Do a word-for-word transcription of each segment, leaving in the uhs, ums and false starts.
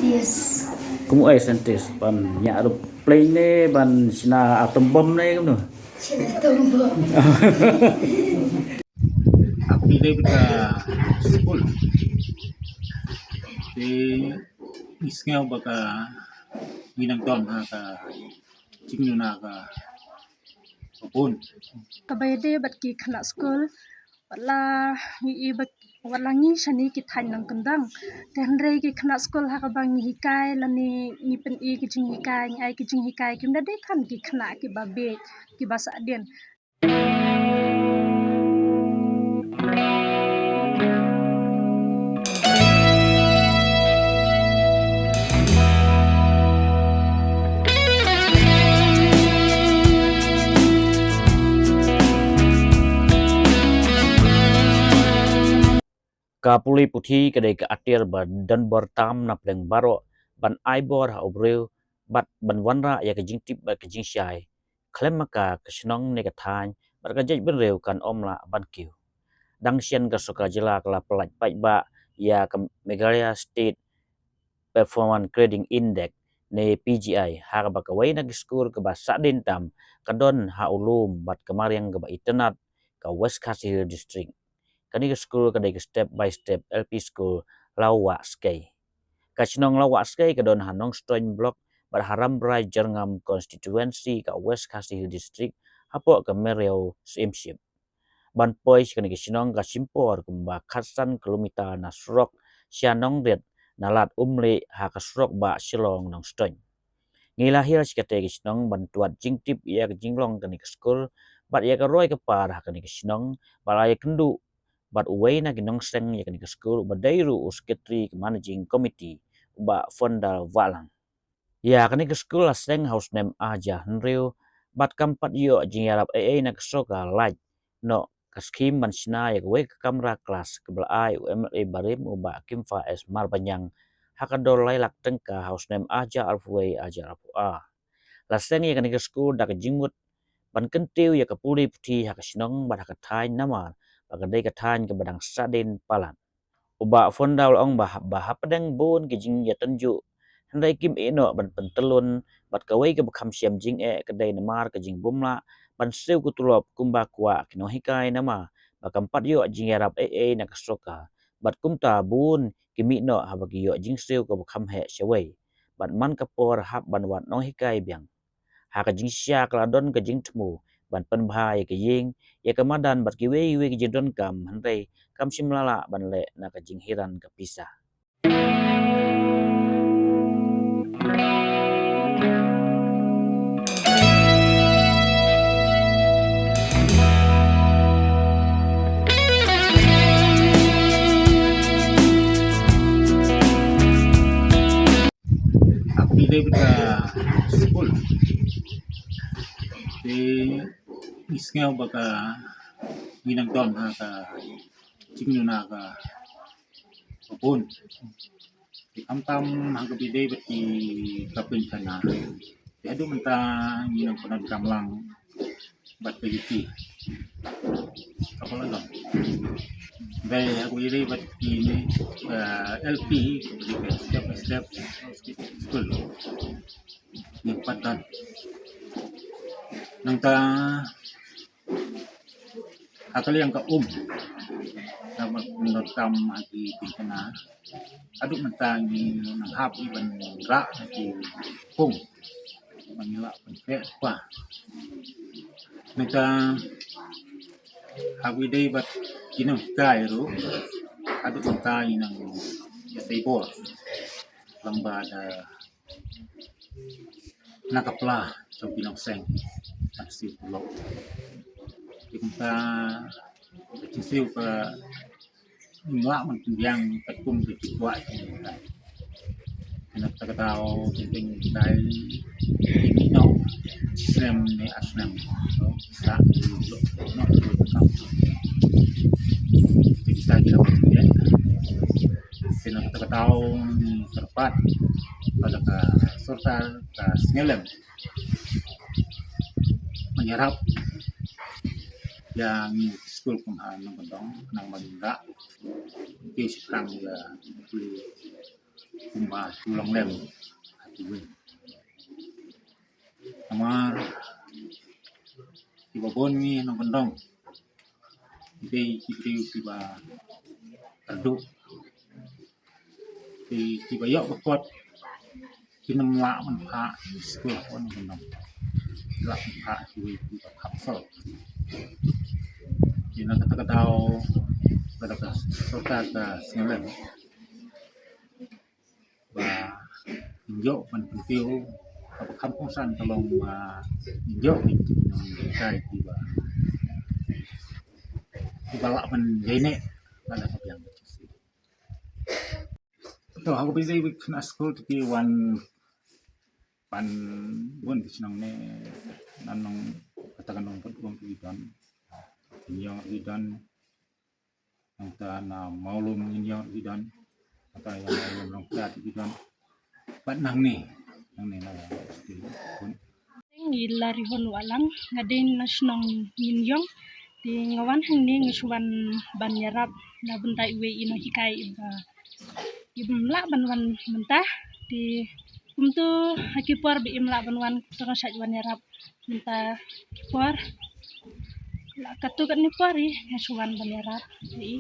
Yes. Kum u ai scientist, ban ñiah aeroplane ne ban shna atom bomb ne kumno? Shna atom bomb. Aku dei bad ka skul. Te ngi sngew ba ka ngi nang don ha ka jingduna ka bun. Kaba ïadei bad ki khynnah skul, wat la ngi i ba, wat la ngi shane ki thaiñ nongkyndong. Te hynrei ki khynnah skul ha kaba ngi hikai lane ngi pyni ki jinghikai, ngi ai ki jinghikai, kim da dei than ki khynnah kiba bieit, kiba sahdien. Ka pule puthi ka dei ka atiar ba don bor tam na pdeng baroh ban ai bor ha u briew bad ban wanrah ïa ka jingtip bad ka jingshai. Khlem ma ka, ka shnong ne ka thaiñ bad ka jaitbynriew kan ym lah ban kiew. Dang shen ka sorkar jylla ka la pyllait paidbah ïa ka Meghalaya State Performance Grading Index ne P G I, ha kaba kawei na ki skul kaba sahdien tam ka don ha u lum bad ka mariang kaba itynnad, ka West Khasi Hills District. Kane ka skul ka dei ka step by step L P school Lawahskei. Ka shnong Lawahskei ka don ha Nongstoiñ Block bad ha Rambrai Jyrngam Constituency ka West Khasi Hills District, hapoh ka Meriaw Syiemship. Ban poi sha kane ka shnong ka shim por kumba khatsan kilometer na surok sha Nongriat na lad Umlieh ha ka surok bah Shillong Nongstoiñ. Ngi la hiar sha katei ka shnong ban tuat jingtip ïa ka jinglong kane ka skul bad ïa ka roi ka par ha kane ka shnong, bad la ïakynduh bad uwei na ki nongseng ïa kane ka skul uba dei ruh u Secretary ka Managing Committee, u Bah Fondal Wahlang. Ïa kane ka skul la seng ha u snem arhajar hynriew bad kam pat ïoh jingïarap ei ei na ka sorkar, lait noh ka skhim ban shna ïa kawei ka kamra klas kaba la ai u M L A barim u Bah Kimfa S Marbaniang ha ka dor lai lak tyngka ha u snem arhajar arphew wei, arhajar arphew ar. La seng ïa kane ka skul da ka jingmut ban kyntiew ïa ka pule puthi ha ka shnong bad ha ka thaiñ namar ba ka dei ka thaiñ kaba dang sahdien palat. U Bah Fondal u la ong ba, ba hapdeng bun ki jingïatynjuh, hynrei kim ïeh noh ban pyntyllun, bad kawei kaba kham shem jingeh ka dei namar ka jingbymlah ban siew ka tulop kumba kwah ki nonghikai namar ba kam pat ïoh jingïarap ei ei na ka sorkar. Bad kumta bun ki mih noh haba ki ïoh jingsiew kaba kham heh shawei. Bad man ka por hap ban wad nonghikai biang. Ha ka jingshisha ka la don ka jingthmu ban pynbha ïa ka ïing, ïa ka madan bad kiwei kiwei ki jingdonkam, hynrei kam shym la lah ban leh na ka jinghaiñ ka pisa. Aku dei bad ka skul. Te ngi sngew ba ka ngi nang don ha ka jingduna ka bun. Te khamtam ha kaba ïadei bad ki ka pynkhana. Te haduh mynta ngi nang pyndonkam lang bad ka U P. Ka pynlong. Dei ha kaba ïadei bad kine, eh, L P, kaba dei ka step by step school. Ngim pat don. Nangta ha ka liang ka um, ka ban pyndonkam ha ki pynkhana. Haduh mynta ngi nang hap ban rah ha ki pung. Ban ngi lah ban pek pa. Nangta ha kaba ïadei bad ki nonghikai ruh, haduh mynta ngi nang ïasei bor lyngba da na ka pla jong ki nongseng ban siew tulop. Te kumta ka jingsiew ka ngim lah ban pynbiang katkum ka jingkwah jong ngi. Te na kata ka daw jingpynkyndai ki mih noh snem ne ar snem. Sa ki lok noh ki kam. Te kita ki la pynbiang. Te na kata ka daw ngi kyrpad ba la ka sorkar ka sngewlem ban ïarap ïa ngi. Kum ha nongkyndong nang ban rah. Ki shiphrang ïa ki kumba shu long lem ha ki wing. Namar kiba bun ngi nongkyndong ki dei ki briew kiba kyrduh, ki kiba ïoh ba kot. Kin ym lah ban phah skul ha nongkyndong. Lah ban phah kiwei kiba kham sor. Ki na kata ka daw, kata ka sorkar ka sngewlem ba ngin ïoh ban kyntiew kaba kham kongsan ka long ba ngin ïoh ki nonghikai kiba, kiba lah ban ïaineh lada ka biang. To, ha kaba ïadei bad khynnah skul te ki wan pan bun ki shnong ne, na nong kata ka nong Pynïaid ki don, Pynïaid ki don, nangta na Mawlum Pynïaid ki don, kata ïa Mawlum Nongkyat ki don. Bad nangne, nangne na Pynïaid. Ngi la Rihun Wahlang, nga dei na shnong Ngin Ïong. Te nga wan hangne nga shu wan ban ïarap na bynta iwei i nonghikai iba, iba ym lah ban wan mynta. Te kumto ha ki por ba im lah ban wan, to nga shait wan ïarap mynta ki por. La katto katne por i nga shu wan ban ïarap ïa i.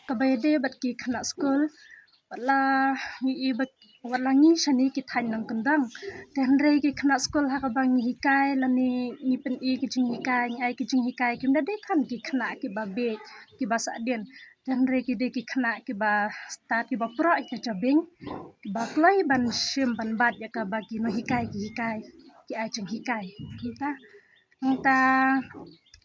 Kaba ïadei bad ki khynnah skul, wat la ngi i bad, wat la ngi shane ki thaiñ nongkyndong, te hynrei ki khynnah skul ha kaba ngi hikai lane ngi pyni ki jinghikai, ngi ai ki jinghikai, kim da dei than ki khynnah kiba bieit, kiba sahdien. Te hynrei ki dei ki khynnah kiba stad, kiba proh ïa ka jabieng, kiba kloi ban shim ban bat ïa kaba ki nonghikai ki hikai, ki ai jinghikai. Kumta, nangta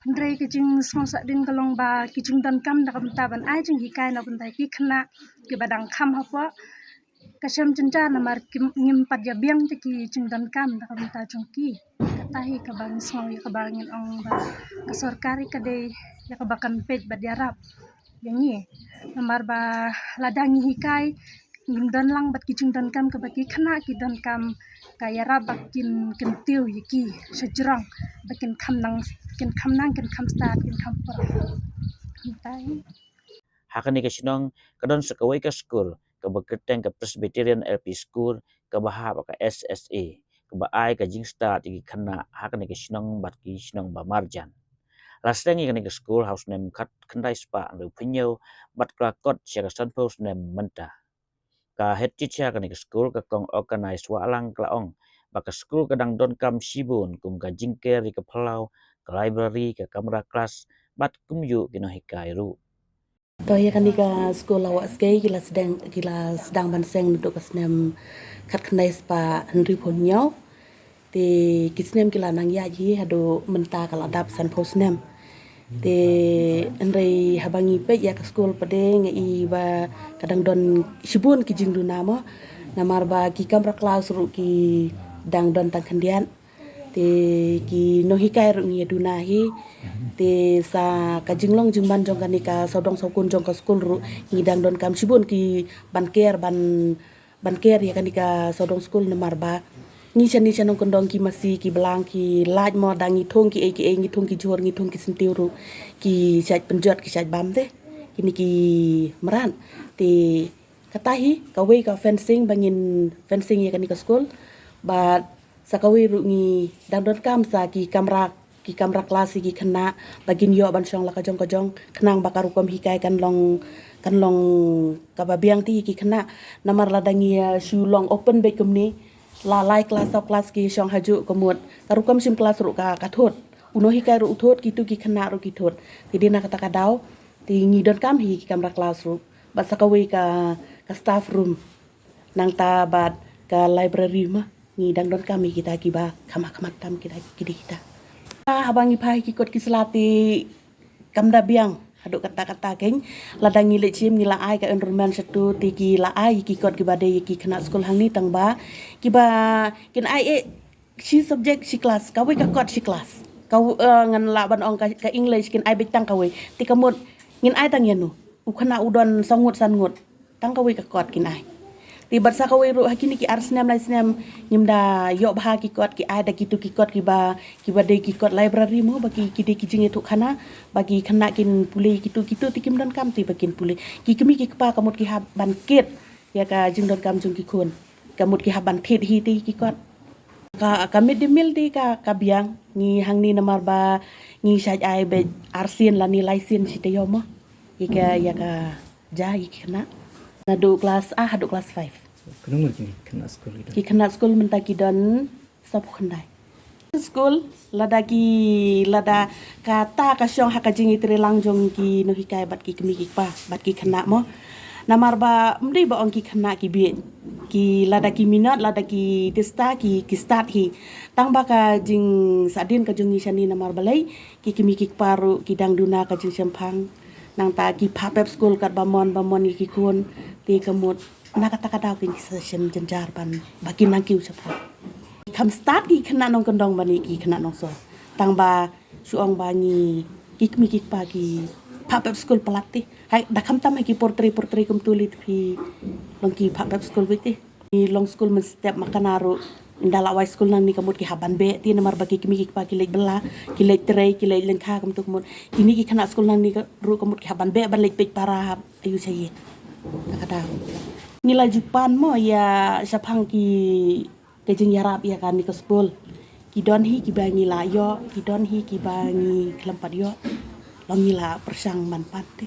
hynrei ki jingsngewsahdien ka long ba ki jingdonkam da ka bynta ban ai jinghikai na bynta ki khynnah kiba dang kham hapoh, ka shem jynjar namar kim, ngim pat ïa biang te ki jingdonkam da ka bynta jong ki. Kata hi kaba ngi sngew ïa kaba ngin ong ba ka sorkar ka dei ïa kaba kan peit bad ïarap ïa ngi. Namar ba lada ngi hikai, ngim don lang bad ki jingdonkam kaba ki khynnah ki donkam, ka ïarap ba kin kyntiew ïa ki sha jrong ba kin kham nang, kin kham nang, kin kham stad, kin kham proh. Kumta hi. Ha kane ka shnong ka don sa kawei ka skul kaba kyrteng ka Presbyterian L P School kaba hap ha ka S S A, kaba ai ka jingstad ïa ki khynnah ha kane ka shnong bad ki shnong ba marjan. La sdang ïa kane ka skul ha u snem khatkhyndai spah hynriewphew hynñiew bad ka la kot sha ka sanphew snem mynta. Ka head teacher kane ka skul, ka Kong Organize Wahlang, ka la ong ba ka skul ka dang donkam shibun kum ka jingker ïa ka phyllaw, ka library, ka kamra klas bad kumjuh ki nonghikai ruh. To, ïa kane ka skul Lawah Skei ki la sdang, ki la sdang ban seng naduh ka snem khatkhyndai spah hynriewphew hynñiew. Te ki snem ki la nang ïaid hi haduh mynta ka la dap sanphew snem. Te hynrei haba ngi peit ïa ka skul pat de nga i ba ka dang don shibun ki jingduna mo. Namar ba ki kamra klas ruh ki dang don tang khyndiat. Te ki nonghikai ruh ngi ïa duna hi. Te sa ka jinglong jingman jong kane ka sawdong sawkun jong ka skul ruh ngi dang donkam shibun ki ban ker, ban, ban ker ïa kane ka sawdong skul namar ba ngi shane sha nongkyndong ki masi ki blang ki lait mo, da ngi thung ki ei ki ei, ngi thung ki jhur, ngi thung ki syntiew ruh ki shait pynjot, ki shait bam te kine ki mrad. Te kata hi kawei ka fencing ba ngin fencing ïa kane ka skul. Bad sa kawei ruh ngi dang donkam sa ki kamra, ki kamra klas ïa ki khynnah ba kin ïoh ban shong la ka jong ka jong khnang ba ka rukom hikai kan long, kan long kaba biang te ïa ki khynnah. Namar lada ngi, eh, shu long open beit kumne, la lai klas saw klas ki shong hajuh ka mut ka rukom shim klas ruh ka, ka thut. U nonghikai ruh u thut, kitu ki khynnah ruh ki thut. Te dei na kata ka daw te ngi donkam hi ki kamra klas ruh bad sa kawei ka, ka staff room. Nangta bad ka library ma ngi dang donkam hi kita kiba kham ha khmat tam kita ki dei kita. Haba ngi phai ki kot ki sla te kam da biang haduh katta katta, keiñ lada ngi leit shim ngi la ai ka enrollment shatu te ki la ai ki kot kiba dei ki khynnah skul hangne, tang ba kiba kin ai eh shi subject shi klas, kawei ka kot shi klas. Ka, eh, ngan lah ban ong ka, ka English kin ai beit tang kawei. Te ka mut ngin ai tang ïano? U khynnah u don saw ngut san ngut, tang kawei ka kot kin ai. Te bad sa kawei ruh ha kine ki ar snem lai snem ngim da ïoh bha ki kot, ki ai da kitu ki kot kiba, kiba dei ki kot library mo, ba ki, ki dei ki jingïathuh khana, ba ki khynnah kin pule kitu kitu te kim donkam te ba kin pule. Ki kmie ki kpa ka mut ki hap ban kit ïa ka jingdonkam jong ki khun. Ka mut ki hap ban thied hi te ki kot. Ka, ka mid day meal te ka, ka biang, ngi hangne namar ba ngi shait ai beit ar sien lane lai sien shi taïew mo. Ïa ka, ïa ka ja ïa ki khynnah. Naduh klas A haduh klas five. Kano ngur ki khynnah skul kita? Ki khynnah skul mynta ki don saphew khyndai. Skul, lada ki, lada kata ka shong ha ka jingïatreilang jong ki nonghikai bad ki kmie ki kpa bad ki khynnah mo. Namar ba ym dei ba ong ki khynnah ki bieit. Ki lada ki minot, lada ki tista, ki, ki stad hi. Tang ba ka jingsadien ka jong ngi shane namar balei ki kmie ki kpa ruh ki dang duna ka jingshemphang. Nangta ki phah pep skul katba mon ba mon ïa ki khun. Te ka mut na kata ka daw ki ngi sa shem jynjar ban ba kin nang kiew shaphang. Kham stad ki khynnah nongkyndong ban ïa ki khynnah nongso. Tang ba shu ong ba ngi ki kmie ki kpa ki phah pep skul palat te. Hai da khamtam ha ki por trei por trei kumtu lei te phi long ki phah pep skul beit te. Ngi long skul mynstep ma kane ruh. Ynda la wai skul nangne ka mut ki hap ban beh te namar ba ki kmie ki kpa ki leit bylla, ki leit trei, ki leit lyngkha kumtu ka mut. Kine ki khynnah skul nangne ka ruh ka mut ki hap ban beh ban leit peit para hap aiu sha ïing. Kata ka daw. Ngi la ju pan mo ïa shaphang ki, ka jingïarap ïa kane ka skul. Ki don hi kiba ngi la ïoh, ki don hi kiba ngi khlem pat ïoh. Long ngi la pyrshang ban pan te.